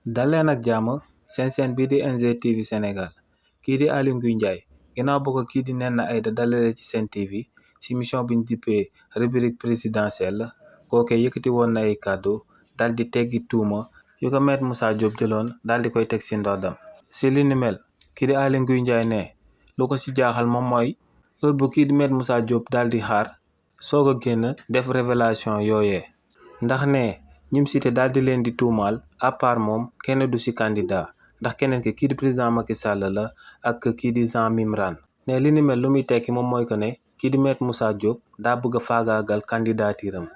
Daleen ak jàmm seen seen bii di NGTV Sénégal kii di Aly Ngouille Ndiaye ginnaaw ba ko kii di Néné Aida dalalee ci Sen TV ci mission biñ dippee rubrique présidentielle kookee yëkkati woon na ay kàddu dal di teggi tuuma yu ko Maître Moussa Diop jëloon dal di koy teg ci ndoddam. ci li ni mel kii di Aly Ngouille Ndiaye ne lu ko ci jaaxal moom mooy heure bu kii di Maître Moussa Diop dal di xaar soog a génn def révélation yooyee ndax ne ñim cité daal di leen di tuumaal à part moom kenn du ci candidat ndax keneen ki kii di président Macky Sall la ak kii di Jean Mimran ne li ni mel lu muy tekki moom mooy que ne kii di Maître Moussa Diop daa bëgg a faagaagal candidaturam.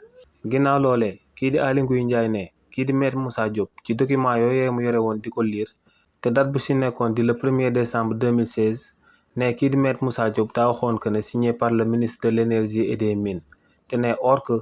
Ginnaaw loolee kii di Aly Ngouille Ndiaye ne kii di Maître Moussa Diop ci document yooyee mu yore woon di ko lire te date bu ci nekkoon di le 1er décembre 2016 ne kii di Maître Moussa Diop daa waxoon que ne signé par le ministre de l'énergie et des mines te ne or que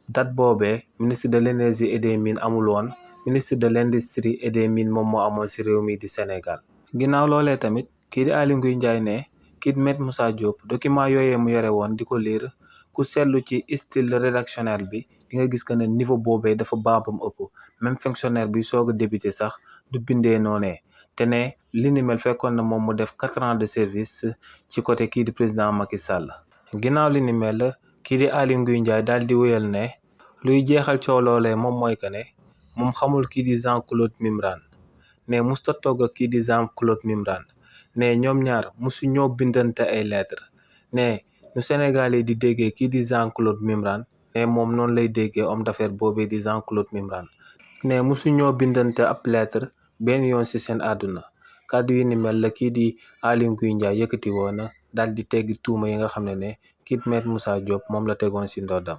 date boobee ministre de l'énergie et des mines amul woon ministre de l'industrie et des mines moom moo amoon ci réew mi di Sénégal. Ginnaaw loolee tamit kii di Aly Ngouille Ndiaye ne kii di Maître Moussa Diop document yooyee mu yore woon di ko lire ku seetlu ci style rédactionnel bi di nga gis que ne niveau boobee dafa baabam ëpp même fonctionnaire bi soog a débuté sax du bindee noonee te ne li ni mel fekkoon na moom mu def 4 ans de service ci côté kii di président Macky Sall. Ginnaaw li ni mel kii di Aly Ngouille Ndiaye daal di wéyal ne luy jeexal coow loolee moom mooy que ne moom xamul kii di Jean-Claude Mimran ne musta togg ak kii di Jean-Claude Mimran ne ñoom ñaar musu ñoo bindante ay lettres ne ñu Sénégalais di déggee kii di Jean-Claude Mimran ne moom noonu lay déggee homme d'affaires boobee di Jean-Claude Mimran ne musu ñoo bindante ab lettre benn yoon ci seen àdduna. Kàddu yi ni mel la kii di Aly Ngouille Ndiaye yëkkati woon daal di teggi tuuma yi nga xam ne kii di Maître Moussa Diop moom la tegoon ci ndoddam.